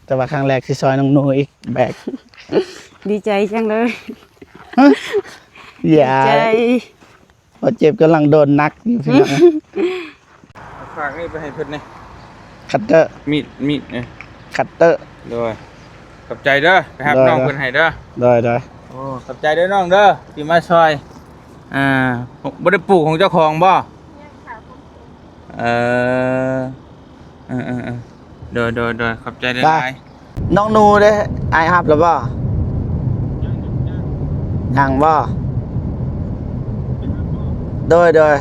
ແຕ່ວ່າຄັ້ງແລກຊິຊ່ອຍນ້ອງໜູອີກແບກ. ດີໃຈຈັງເລີຍ. ຢ່າ ດີໃຈ. ບ່າວເຈັບກຳລັງໂດນໜັກຢູ່ພີ່ນ້ອງ. ເອົາຝາກນີ້ໄປໃຫ້ເພິ່ນແດ່. ຄັດເຕີ. ມີດ ມີດ ເອີ ຄັດເຕີ. ໂດຍ ຂອບໃຈເດີ ໄປຮັບນ້ອງເພິ່ນໃຫ້ເດີ. ໂດຍ ໂດຍ. ໂອ້ ຂອບໃຈເດີນ້ອງເດີ ທີ່ມາຊ່ອຍ. ອ່າ ບໍ່ໄດ້ປູກຂອງເຈົ້າຂອງບໍ່? ເອີ ເອີ ເອີ ເອີ ໂດຍ ໂດຍ ໂດຍ ຂອບໃຈຫຼາຍໆ. ນ້ອງໜູເດ້ ອ້າຍຮັບແລ້ວບໍ່? ຍັງບໍ່? ໂດຍ ໂດຍ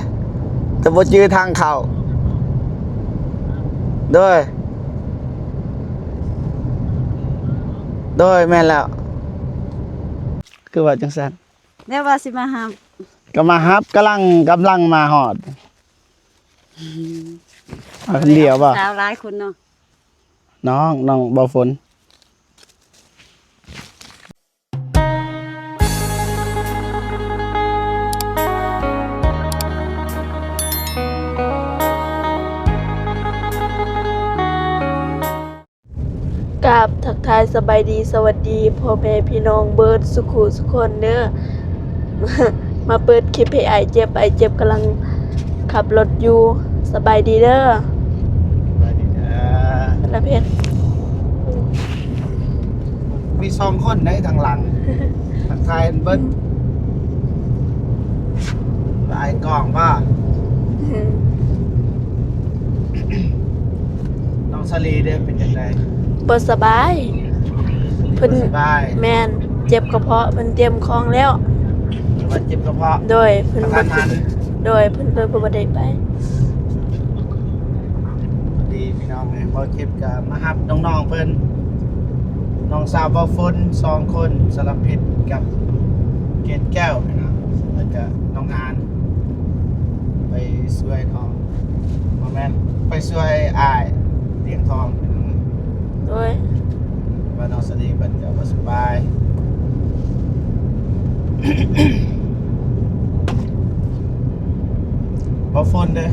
ແຕ່ບໍ່ຈື່ທາງເຂົ້າ. ໂດຍ ໂດຍ ແມ່ນແລ້ວ. ຄືວ່າຈັ່ງຊັ້ນ? ແລ້ວວ່າຊິມາຮັບ. ກໍມາຮັບ ກຳລັງ ກຳລັງມາຮອດ. ມາຄົນດຽວບໍ່? ສາວຫຼາຍຄົນເນາະ. ນ້ອງ ນ້ອງບໍ່ຝົນ. ກາບທັກທາຍສະບາຍດີ ສະຫວັດດີພໍ່ແມ່ພີ່ນ້ອງເບິດສຸຂຸສຸຄົນເດີ. ມາເປີດຄລິບໃຫ້ອ້າຍເຈັບ ອ້າຍເຈັບກຳລັງຂັບລົດຢູ່. ສະບາຍດີເດີ. ສະບາຍດີເດີ. ລະເພັດ ມີສອງຄົນໃນທາງຫຼັງ ທັກທາຍເບິດ. ຫຼາຍກ້ອງບໍ່? ນ້ອງສາລີເດ້ ເປັນຈັ່ງໃດ? ບໍ່ສະບາຍ. ເພິ່ນ ບໍ່ສະບາຍ. ແມ່ນ ເຈັບກະເພາະ ເພິ່ນຕຽມຂອງແລ້ວ. ວ່າເຈັບກະເພາະ. ໂດຍ ເພິ່ນ ກະທັນຫັນ. ໂດຍ ເພິ່ນເລີຍບໍ່ໄດ້ໄປ. ພໍດີພີ່ນ້ອງເອີຍ ບ່າວເຈັບກະມາຮັບນ້ອງໆເພິ່ນ ນ້ອງສາວບ່າວຝົນສອງຄົນ ສາລະເພັດກັບເກດແກ້ວພີ່ນ້ອງ ແລ້ວກະນ້ອງອານ ໄປຊ່ວຍນ້ອງ ບໍ່ແມ່ນ ໄປຊ່ວຍອ້າຍລ້ຽງທ້ອງ. ໂດຍ ວ່ານ້ອງສະດີເພິ່ນກະບໍ່ສະບາຍ. ບໍ່ຝົນເດ້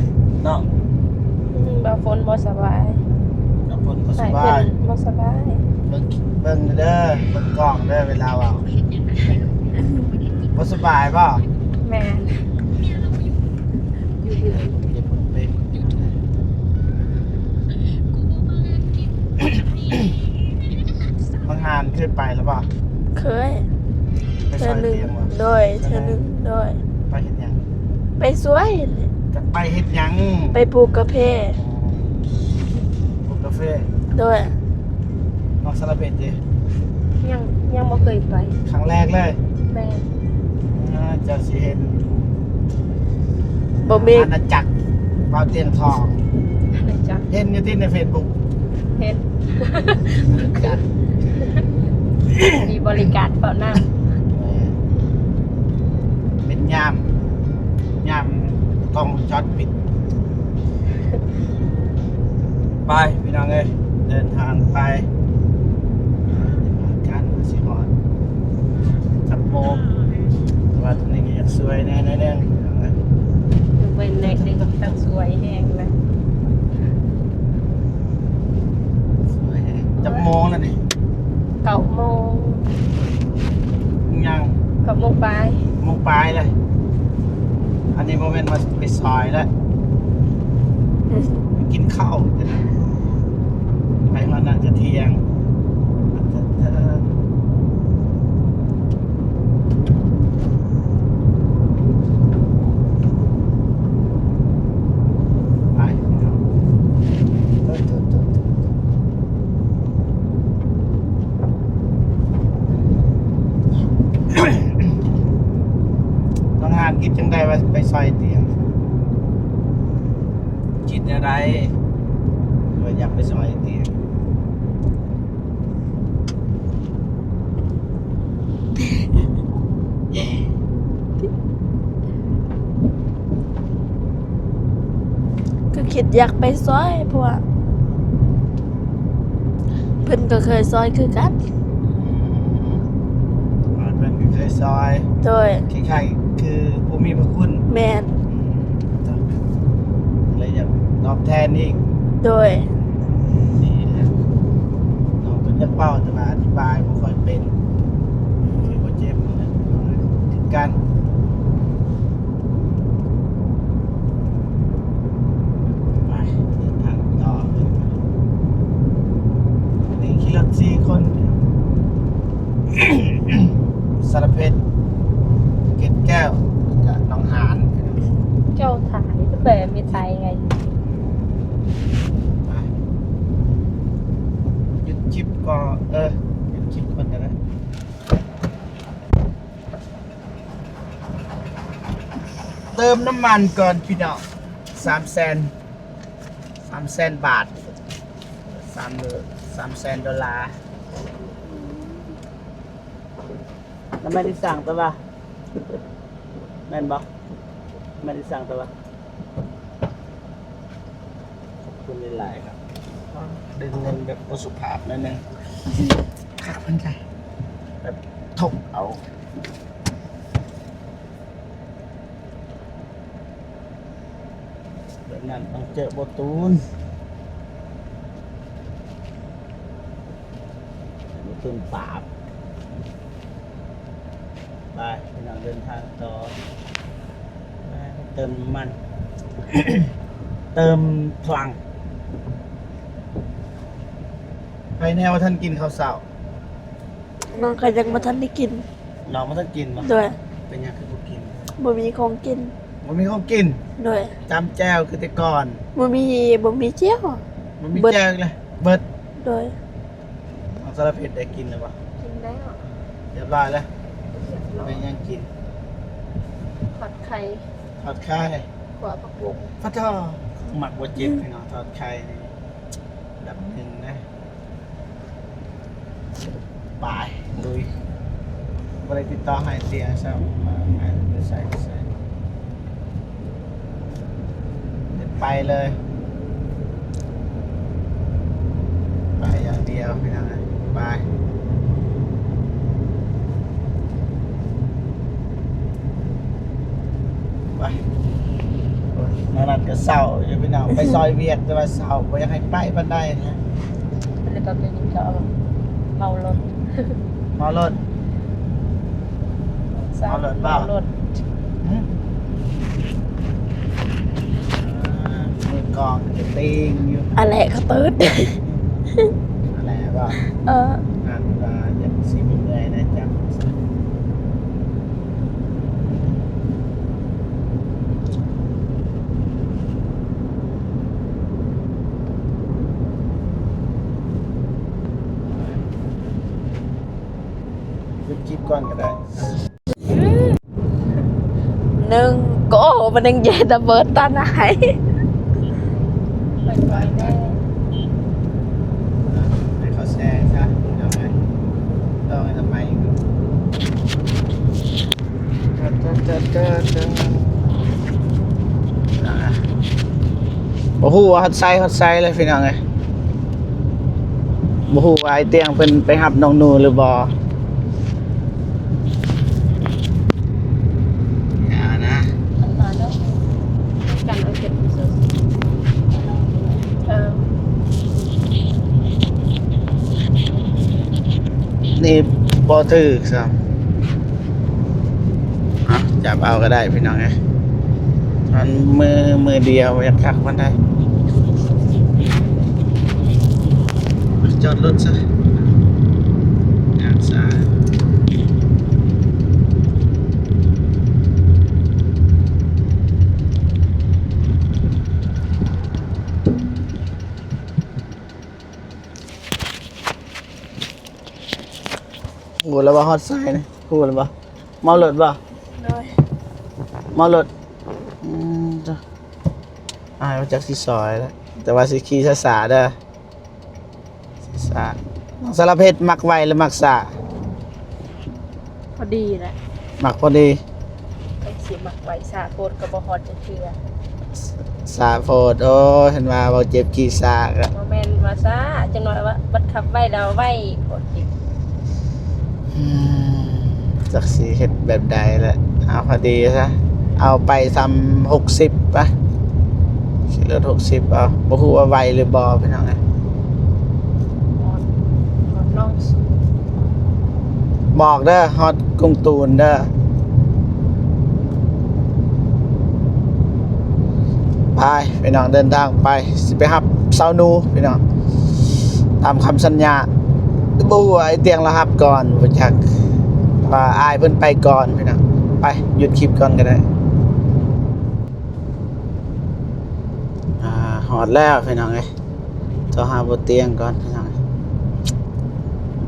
ເນາະ. ອືມ ບໍ່ຝົນບໍ່ສະບາຍ. ບໍ່ຝົນບໍ່ສະບາຍ. ບໍ່ສະບາຍ. ເບິ່ງ ເບິ່ງເດີ ເບິ່ງກ້ອງເດີ ເວລາເວົ້າ. ບໍ່ສະບາຍບໍ່? ແມ່ນ. ຢູ່ເຮືອນ ເກັບເປັນ ບາງຫານເຄີຍໄປແລ້ວບໍ່? ເຄີຍ. ໄປຊ່ອຍຕຽງບໍ່? ໂດຍ ເທື່ອໜຶ່ງ. ໂດຍ. ໄປເຮັດຫຍັງ? ໄປຊ່ວຍ. ຈະໄປເຮັດຫຍັງ? ໄປປູກກາເຟ. ປູກກາເຟ. ໂດຍ. ນ້ອງສາລະເພັດເດ? ຍັງ ຍັງບໍ່ເຄີຍໄປ. ຄັ້ງແລກເລີຍ? ແມ່ນ. ອ່າ ເຈົ້າຊິເຫັນ ບໍ່ແມ່ນ ອານາຈັກບ່າວຕຽງທອງ. ອານາຈັກ. ເຫັນຢູ່ຕິໃນເຟສບຸກ? ເຫັນ. ອານາຈັກ ມີບໍລິການເຝົ້ານ້ຳ. ເປັນຍາມ ຍາມກ້ອງວົງຈອນປິດ. ໄປພີ່ນ້ອງເອີຍ ເດີນທາງໄປ ການຊິຮອດຈັກໂມງ. ແຕ່ວ່າຕອນນີ້ກໍຢາກຊ່ວຍແດ່ໜ້ອຍໜຶ່ງ ຍົກເວັ້ນໃນ ໃນຕ້ອງຊ່ວຍແຮງນະ. ຈັກໂມງແລ້ວນີ້? ເກົ້າໂມງ. ຍັງ ເກົ້າໂມງປາຍ. ໂມງປາຍແລ້ວ. ອັນນີ້ບໍ່ແມ່ນວ່າໄປຊ່ອຍແລ້ວ ໄປກິນເຂົ້າ. ໄປຮອດນັ້ນກະທ່ຽງ. ໄປພີ່ນ້ອງ. ນ້ອງອານຄິດຈັ່ງໃດວ່າໄປຊ່ອຍຕຽງ? ຄິດແນວໃດວ່າຢາກໄປຊ່ອຍຕຽງ? ກໍຄິດຢາກໄປຊ່ອຍ ເພາະວ່າເພິ່ນກໍເຄີຍຊ່ອຍຄືກັນ. ອືມ ເພິ່ນກໍເຄີຍຊ່ອຍ. ໂດຍ. ຄ້າຍໆຄືຜູ້ມີພະຄຸນ. ແມ່ນ. ອືມ ເລີຍຢາກຕອບແທນອີກ. ໂດຍ. ດີແລ້ວ. ຄລິບກໍ ເອີ ປິດຄລິບກ່ອນກໍໄດ້. ເຕີມນ້ຳມັນກ່ອນພີ່ນ້ອງ ສາມແສນ ສາມແສນບາດ ສາມ ສາມແສນໂດລາ. ແລ້ວແມ່ນໄດ້ສັ່ງແຕ່ວ່າ ແມ່ນບໍ່? ແມ່ນໄດ້ສັ່ງແຕ່ວ່າ ຂອບຄຸນຫຼາຍໆ ຄັບ ດຶງເງິນແບບບໍ່ສຸພາບໜ້ອຍໜຶ່ງ ຄັກເພິ່ນໃຈ ແບບທົກເອົາ ແບບນັ້ນຕ້ອງເຈີບໍ່ຕູນ ບໍ່ຕູນປາບ. ໄປ ພີ່ນ້ອງ ເດີນທາງຕໍ່ ໄປເຕີມນ້ຳມັນ ເຕີມພລັງ. ໃຜແນ່ບໍ່ທັນກິນເຂົ້າເຊົ້າ? ນ້ອງກໍຍັງບໍ່ທັນໄດ້ກິນ. ນ້ອງບໍ່ທັນກິນບໍ່? ໂດຍ. ເປັນຫຍັງຄືບໍ່ກິນ? ບໍ່ມີຂອງກິນ. ບໍ່ມີຂອງກິນ? ໂດຍ. ຕຳແຈ່ວຄືແຕ່ກ່ອນ? ບໍ່ມີ ບໍ່ມີແຈ່ວ. ບໍ່ມີແຈ່ວອີກແລ້ວ? ເບິດ. ໂດຍ. ນ້ອງສາລະເພັດໄດ້ກິນແລ້ວບໍ່? ກິນແລ້ວ. ຮຽບຮ້ອຍແລ້ວ? ຮຽບຮ້ອຍ. ແມ່ນຫຍັງກິນ? ທອດໄຂ່. ທອດໄຂ່. ຂົ້ວຜັກບົ້ງ. ປະໂທ້ ມັກບໍ່ເຈັບ ອືມ ພີ່ນ້ອງ ທອດໄຂ່ນີ້ ອັນດັບໜຶ່ງນະ. ໄປ ລຸຍ. ບໍ່ໄດ້ຕິດຕໍ່ໃຫ້ເສຍຊ້ຳ ວ່າໃຫ້ໄປໃສ ໄປໃສ ໄປເລີຍ ໄປຢ່າງດຽວ ພີ່ນ້ອງເອີຍ ໄປ. ໄປ ໂອ້ຍ ມານັດກໍເຊົ້າຢູ່ພີ່ນ້ອງ ໄປຊອຍວຽກ ແຕ່ວ່າເຊົ້າ ບໍ່ຢາກໃຫ້ໄປປານໃດນະ. ເພິ່ນເລີຍກໍໄປກິນເຂົ້າ ເມົາລົດ ເມົາລົດ ເມົາລົດບໍ່? ເມົາລົດ ຫຶ? ອ່າ ມືກອງກະຕິງຢູ່ ອັນແຫຼະ ເຂົາເຕີດ ອັນແຫຼະບໍ່? ເອີ ອັນວ່າຢາກຊິເມື່ອຍນະ ຈັກ ປິດຄລິບກ່ອນກໍໄດ້. ໜຶ່ງ ໂກ ມັນຍັງເຢັນລະເບີດຕານາຍ. ໃຫ້ເຂົາແຊຊະ ເອົາໄປ ຕໍ່ໄປທຳໄມ? ບໍ່ຮູ້ວ່າຮອດໃສ ຮອດໃສແລ້ວພີ່ນ້ອງເອີຍ. ບໍ່ຮູ້ວ່າອ້າຍຕຽງເພິ່ນໄປຮັບນ້ອງໜູຫຼືບໍ່. ຢ່ານະ ນີ້ບໍ່ຖືກຊ້ຳ. ອ່ະ ຈັບເອົາກໍໄດ້ພີ່ນ້ອງເອີຍ ມັນມື ມືດຽວ ບໍ່ຢາກຄັກປານໃດ. ຈອດລົດຊະ ທາງຊ້າຍ. ຮູ້ແລ້ວວ່າຮອດໃສນະ ຮູ້ແລ້ວບໍ່? ເມົາລົດບໍ່? ໂດຍ ເມົາລົດ. ອືມ ເຈົ້າ ອ້າຍວ່າຈັກຊິຊອຍແລ້ວ ແຕ່ວ່າຊິຂີ່ຊ້າໆເດີ ຊ້າ. ນ້ອງສາລະເພັດມັກໄວຫຼືມັກຊ້າ? ພໍດີແຫຼະ ມັກພໍດີ. ຈັ່ງຊິມັກໄວ ຊ້າໂພດກໍບໍ່ຮອດຈັກເທື່ອ. ຊ້າໂພດ ໂອ້ຍ ເຫັນວ່າເວົ້າເຈັບຂີ່ຊ້າກະ ບໍ່ແມ່ນວ່າຊ້າ ຈັກໜ້ອຍວ່າບັດຂັບໄວແລ້ວໄວໂພດ. ອືມ ຈັກຊິເຮັດແບບໃດລະ ເອົາພໍດີຊະ ເອົາໄປສ່ຳຫົກສິບປະ ຂີ່ລົດຫົກສິບເອົາ ບໍ່ຮູ້ວ່າໄວຫຼືບໍ່ພີ່ນ້ອງເອີຍ. ບອກເດີ ຮອດກຸງຕູນເດີ. ໄປ ພີ່ນ້ອງ ເດີນທາງໄປ ຊິໄປຮັບສາວໜູພີ່ນ້ອງ ຕາມຄຳສັນຍາ. ບໍ່ຮູ້ວ່າໄອ້ຕຽງລາວຮັບກ່ອນ ບໍ່ຈັກ ວ່າອ້າຍເພິ່ນໄປກ່ອນພີ່ນ້ອງ. ໄປ ຢຸດຄລິບກ່ອນກໍໄດ້. ອ່າ ຮອດແລ້ວພີ່ນ້ອງເອີຍ ໂທຫາບໍ່ຕຽງກ່ອນພີ່ນ້ອງ.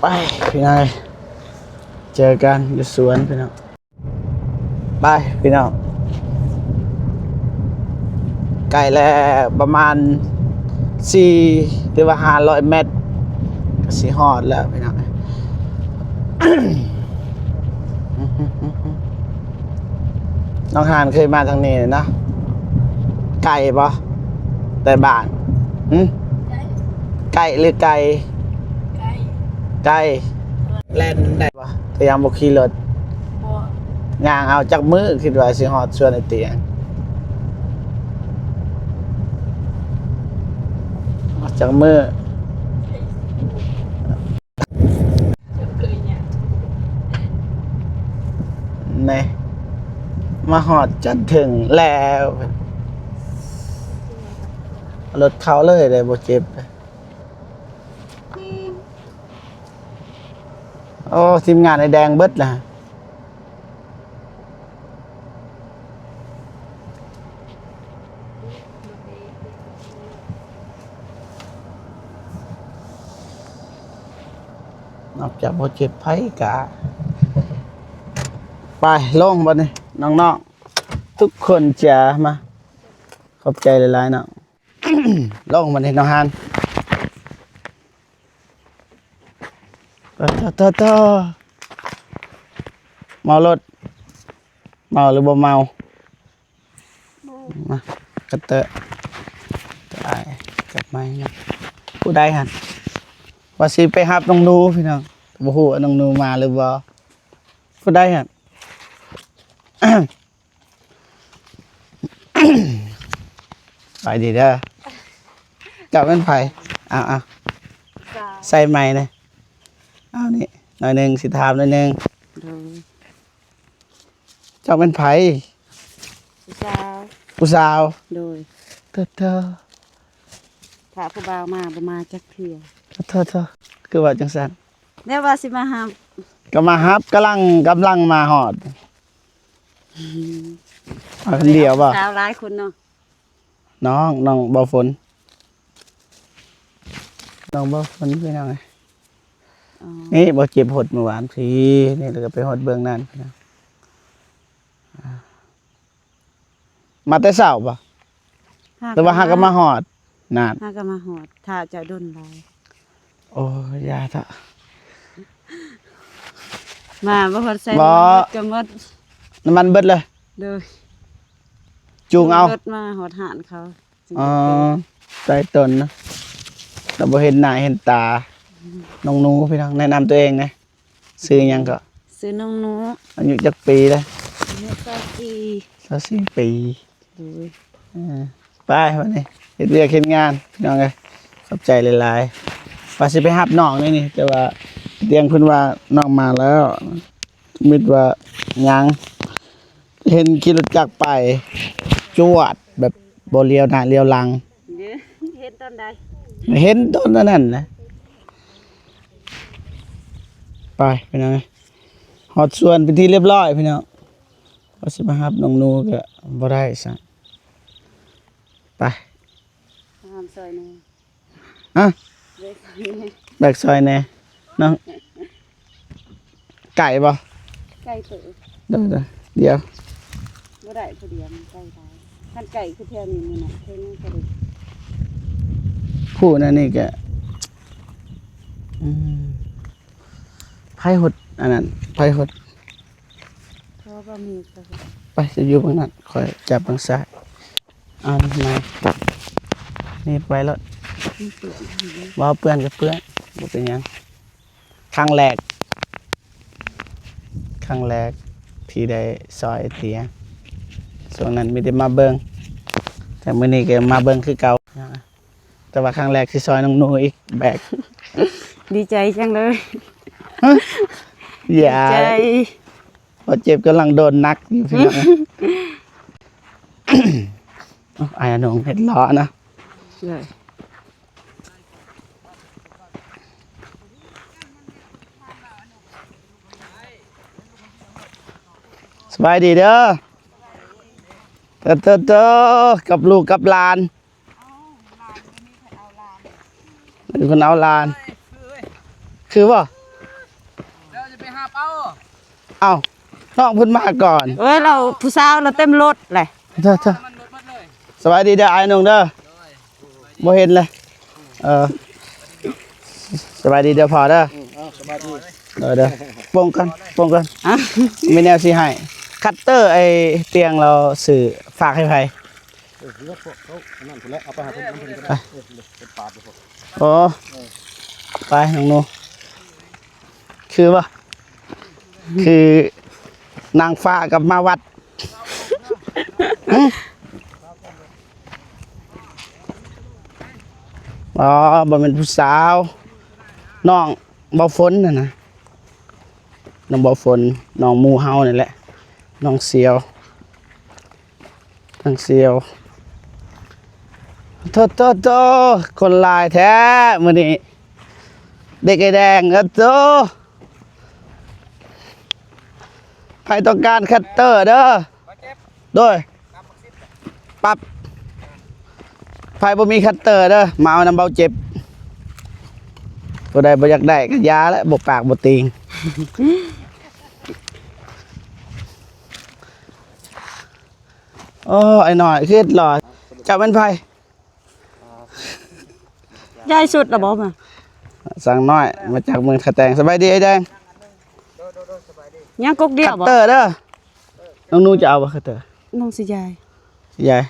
ໄປພີ່ນ້ອງເອີຍ ເຈີກັນຢູ່ສວນພີ່ນ້ອງ. ໄປພີ່ນ້ອງ ໃກ້ແລ້ວ ປະມານສີ່ ຫຼືວ່າຫ້າຮ້ອຍແມັດ ກໍຊິຮອດແລ້ວພີ່ນ້ອງ. ນ້ອງຮານເຄີຍມາທາງນີ້ເນາະ? ໄກບໍ່ແຕ່ບ້ານ? ຫື? ໄກ ໄກຫຼືໄກ? ໄກ ໄກ. ແລ່ນໄດ້ບໍ່ ແຕ່ຍັງບໍ່ຂີ່ລົດ? ບໍ່. ຍ່າງເອົາຈັກມື້ ຄິດວ່າຊິຮອດສວນໄອເຕຍ? ຮອດຈັກມື້? ແນ່ ມາຮອດຈົນເຖິງແລ້ວ ລົດເຂົ້າເລີຍເດ້ ບໍ່ເຈັບ. ໂອ້ ທີມງານໄອ້ແດງເບິດລະ. ນອກຈາກບໍ່ເຈັບໃຜກະ ໄປລົງບັດນີ້ນ້ອງໆ ທຸກຄົນຈາ ມາ ຂອບໃຈຫຼາຍໆເນາະ. ລົງບັດນີ້ນ້ອງຮານ. ໂຕໆໆ ເມົາລົດ ເມົາຫຼືບໍ່ເມົາ? ມາ ກະເຕີ ໄປກັບໄມ້ນະ. ຜູ້ໃດຫັ້ນ? ວ່າຊິໄປຮັບນ້ອງໜູພີ່ນ້ອງ ບໍ່ຮູ້ວ່ານ້ອງໜູມາຫຼືບໍ່? ຜູ້ໃດຫັ້ນ? ສະບາຍດີເດີ. ເຈົ້າແມ່ນໃຜ? ເອົາໆ ສາວ ໃສ່ໄມແດ່. ເອົານີ້ໜ້ອຍໜຶ່ງ ຊິຖາມໜ້ອຍໜຶ່ງ. ໂດຍ. ເຈົ້າແມ່ນໃຜ? ຜູ້ສາວ. ຜູ້ສາວ? ໂດຍ. ເທີ ຖ້າຜູ້ບ່າວມາບໍ່ມາຈັກເທື່ອ. ເທີ ຄືວ່າຈັ່ງຊັ້ນ? ແນວວ່າຊິມາຮັບ. ກໍມາຮັບ ກຳລັງ ກຳລັງມາຮອດ. ມາຄົນດຽວບໍ່? ສາວຫຼາຍຄົນເນາະ. ນ້ອງ ນ້ອງບໍ່ຝົນ ນ້ອງບໍ່ຝົນພີ່ນ້ອງເອີຍ. ອໍ ນີ້ບໍ່ເຈັບຫົດມື້ວານພີ້ ນີ້ແລ້ວກໍໄປຮອດເບື້ອງນັ້ນພີ່ນ້ອງ. ມາແຕ່ເຊົ້າບໍ່? ຫຼືວ່າຫາກໍມາຮອດ? ນັ້ນ ຫາກໍມາຮອດ ຖ້າເຈົ້າດົນຫຼາຍ. ໂອ້ຍ ຢ່າເຖາະ ມາບໍ່ຮອດໃສ່ ບໍ່ ນ້ຳມັນເບິດ ກໍໝົດ ນ້ຳມັນເບິດເລີຍ. ໂດຍ. ຈູງເອົາລົດມາຮອດຮ້ານເຂົາ. ອໍ ໃສ່ຕົນເນາະ ແຕ່ບໍ່ເຫັນໜ້າເຫັນຕາ. ອືມ ນ້ອງໜູພີ່ນ້ອງ ແນະນຳຕົວເອງແດ່. ຊື່ຫຍັງເກາະ? ຊື່ນ້ອງໜູ. ອາຍຸຈັກປີແລ້ວ? ອາຍຸຊາວສີ່ ຊາວສີ່ປີ. ໂດຍ. ເອີ ໄປບັດນີ້ ເຮັດວຽກເຮັດງານພີ່ນ້ອງເອີຍ. ຂອບໃຈຫຼາຍໆ. ວ່າຊິໄປຮັບນ້ອງນີ້ນີ້ ແຕ່ວ່າຕຽງເພິ່ນວ່ານ້ອງມາແລ້ວ ມິດວ່າຍັງ. ເຫັນຂີ່ລົດຈັກໄປ ຈວດ ແບບບໍ່ລຽວໜ້າລຽວຫຼັງ. ເຫັນຕອນໃດ? ເຫັນຕອນນັ້ນນະ. ໄປພີ່ນ້ອງເອີຍ ຮອດສວນເປັນທີ່ລຽບຮ້ອຍພີ່ນ້ອງ. ວ່າຊິມາຮັບນ້ອງໜູກໍບໍ່ໄດ້ຊ້ຳ. ໄປ ຫາມຊ່ອຍແດ່. ຮະ? ແບກຊ່ອຍແດ່ ແບກຊ່ອຍແດ່ນ້ອງ. ໄກບໍ່? ໄກເຕີບ. ເດີໆ ດຽວ ບໍ່ໄດ້ຜູ້ດຽວ ມັນໄກຫຼາຍ. ຄັນໄກຄືແຖວນີ້ ມື້ນັ້ນເທິງກະໄດ້ ຜູ້ນັ້ນນີ້ກະ ອືມ ໃຜຫົດອັນນັ້ນ ໃຜຫົດ. ເຂົາບໍ່ມີກະ ໄປ ຈະຢູ່ເບື້ອງນັ້ນ ຂ້ອຍຈັບເບື້ອງຊ້າຍ. ເອົານີ້ມາ ນີ້ໄປໂລດ. ມັນເປື້ອນ ເວົ້າເປື້ອນກໍເປື້ອນ ບໍ່ເປັນຫຍັງ. ຄັ້ງແລກ ຄັ້ງແລກທີ່ໄດ້ຊ່ອຍເຕຍ. ຊ່ວງນັ້ນມີແຕ່ມາເບິ່ງ ແຕ່ມື້ນີ້ກໍມາເບິ່ງຄືເກົ່າ. ແຕ່ວ່າຄັ້ງແລກທີ່ຊ່ອຍນ້ອງໜູອີກແບກ. ດີໃຈຈັງເລີຍ. ຢ່າ ດີໃຈ. ບໍ່ເຈັບ ກຳລັງໂດນໜັກຢູ່ພີ່ນ້ອງ. ອ້າຍອານົງເຮັດຫຼໍ້ນະ. ສະບາຍດີເດີ. ເຕີໆ ກັບລູກກັບຫຼານ. ເພິ່ນເອົາຫຼານ ຄືບໍ່? ເຈົ້າຈະໄປຫາເອົາ. ເອົ້າ ນ້ອງເພິ່ນມາກ່ອນ. ໂອ້ຍ ລາວຜູ້ສາວລາວເຕັມລົດແຫຼະ. ເດີໆ ສະບາຍດີເດີອ້າຍນົງເດີ. ບໍ່ເຫັນເລີຍ. ເອີ ສະບາຍດີເດີພໍ່ເດີ. ເອີ ສະບາຍດີ. ເດີໆ ໂປ່ງກ່ອນ ໂປ່ງກ່ອນ ອະ ມີແນວຊິໃຫ້ ຄັດເຕີ ໄອ້ຕຽງລາວຊື້ ຝາກໃຫ້ໃຜ? ເອີ ເຮືອພວກເຂົາອັນນັ້ນພຸ້ນແຫຼະ ເອົາໄປໃຫ້ເພິ່ນນຳເພິ່ນກໍໄດ້ ເອີ ເພິ່ນປາດຢູ່ພຸ້ນ ໂອ້ ເອີ ໄປນ້ອງໜູ ຄືບໍ່? ຄືນາງຟ້າກັບມາວັດ ອໍ ບໍ່ແມ່ນຜູ້ສາວ ນ້ອງເບົາຝົນຫັ້ນນະ ນ້ອງເບົາຝົນ ນ້ອງໝູ່ເຮົານີ້ແຫຼະ ນ້ອງສຽວ ນາງສຽວ ໂທ້ໆໆ ຄົນຫຼາຍແທ້ມື້ນີ້ ເດັກໄອ້ແດງ ໂອ້ໂທ້ ໃຜຕ້ອງການຄັດເຕີເດີ ໂດຍ ປັບ ໃຜບໍ່ມີຄັດເຕີເດີ ມາເອົານຳເບົາເຈັບ ຜູ້ໃດບໍ່ຢາກໄດ້ກໍຢ່າແຫຼະ ບໍ່ປາກບໍ່ຕີງ. ໂອ້ ໄອ້ນ້ອຍ ຄືເຮັດຫຼໍ່ ເຈົ້າແມ່ນໃຜ? ຍ້າຍຊຸດລະບໍ່ມາ? ຊ່າງນ້ອຍ ມາຈາກເມືອງທ່າແຕງ. ສະບາຍດີໄອ້ແດງ. ຍັງກົກດຽວບໍ່? ຄັດເຕີເດີ. ນ້ອງໜູຈະເອົາບໍ່ຄັດເຕີ? ນ້ອງຊິຍ້າຍ. ຊິຍ້າຍ.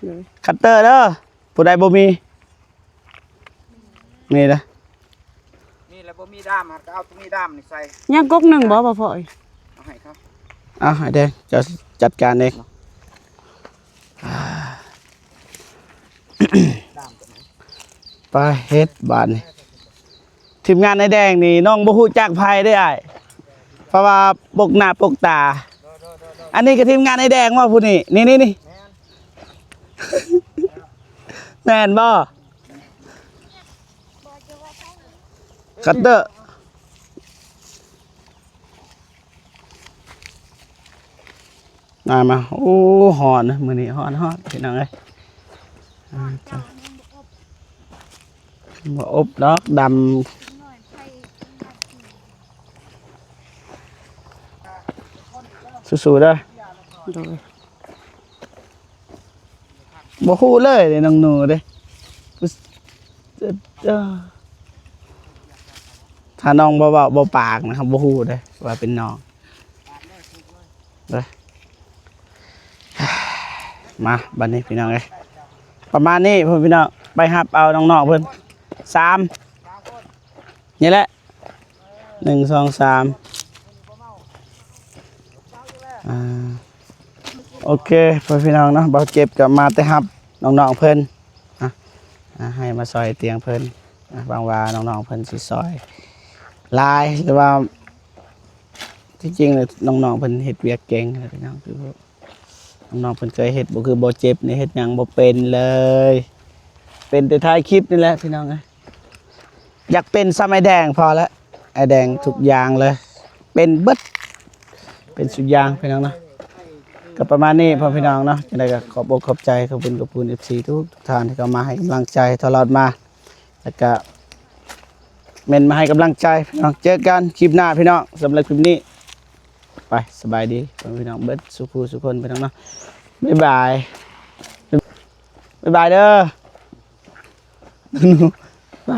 ໂດຍ. ຄັດເຕີເດີ. ຜູ້ໃດບໍ່ມີ ນີ້ນະ ນີ້ແຫຼະ ບໍ່ມີດ້າມ ຫາກະເອົາຕົວມີດ້າມນີ້ໃສ່. ຍັງກົກໜຶ່ງບໍ່ ບໍ່ພໍ? ເອົາໃຫ້ເຂົາ ເອົາໃຫ້ແດງ ເຈົ້າຈັດການເອງ. ໄປເຮັດບາດນີ້. ທີມງານໄອ້ແດງນີ້ ນ້ອງບໍ່ຮູ້ຈັກໃຜເດ້ອ້າຍ ເພາະວ່າປົກໜ້າປົກຕາ. ອັນນີ້ກໍທີມງານໄອ້ແດງບໍ່ ຜູ້ນີ້ ນີ້ໆໆ ແມ່ນບໍ່? ຄັດເຕີ ມາ ມາ. ໂອ້ ຮ້ອນນະ ມື້ນີ້ຮ້ອນ ຮ້ອນ ພີ່ນ້ອງເອີຍ. ບໍ່ອົບດອກ ດຳ. ສູ້ໆເດີ. ໂດຍ. ບໍ່ຮູ້ເລີຍເດ້ ນ້ອງໜູເດ້. ຖ້ານ້ອງບໍ່ເວົ້າບໍ່ປາກນະ ເຮົາບໍ່ຮູ້ເດ້ວ່າເປັນນ້ອງ. ເອີ ມາ ບັດນີ້ພີ່ນ້ອງເອີຍ ປະມານນີ້ພໍ່ພີ່ນ້ອງ. ໄປຮັບເອົານ້ອງໆເພິ່ນ ສາມ ນີ້ແຫຼະ ໜຶ່ງ ສອງ ສາມ ອ່າ ໂອເຄ ພໍ່ພີ່ນ້ອງເນາະ ບ່າວເຈັບກໍມາແຕ່ຮັບນ້ອງໆເພິ່ນ ອ່າ ໃຫ້ມາຊ່ອຍຕຽງເພິ່ນ. ຫວັງວ່ານ້ອງໆເພິ່ນຊິຊ່ອຍຫຼາຍ ຫຼືວ່າ ທີ່ຈິງແລ້ວນ້ອງໆເພິ່ນເຮັດວຽກເກັ່ງນະພີ່ນ້ອງ. ຄືນ້ອງໆເພິ່ນເຄີຍເຮັດບໍ່ ຄືບໍ່ເຈັບນີ້ ເຮັດຫຍັງບໍ່ເປັນເລີຍ ເປັນແຕ່ຖ່າຍຄລິບນີ້ແຫຼະພີ່ນ້ອງເອີຍ. ຢາກເປັນສ່ຳໄອ້ແດງພໍລະ ໄອ້ແດງທຸກຢ່າງເລີຍ ເປັນເບິດ ເປັນສຸດຢ່າງພີ່ນ້ອງເນາະ. ກໍປະມານນີ້ພໍ່ພີ່ນ້ອງເນາະ. ຈັ່ງໃດກໍຂອບອົກຂອບໃຈ ຂອບຄຸນຂອບຄຸນເອັຟຊີທຸກໆທ່ານທີ່ເຂົ້າມາໃຫ້ກຳລັງໃຈຕະຫຼອດມາ ແລ້ວກະເມັນມາໃຫ້ກຳລັງໃຈພີ່ນ້ອງ. ເຈີກັນຄລິບໜ້າພີ່ນ້ອງ. ສຳລັບຄລິບນີ້ ໄປ ສະບາຍດີພໍ່ພີ່ນ້ອງເບິດສູ່ຜູ້ສູ່ຄົນພີ່ນ້ອງເນາະ. ບາຍບາຍ ບາຍບາຍເດີ. ໄປ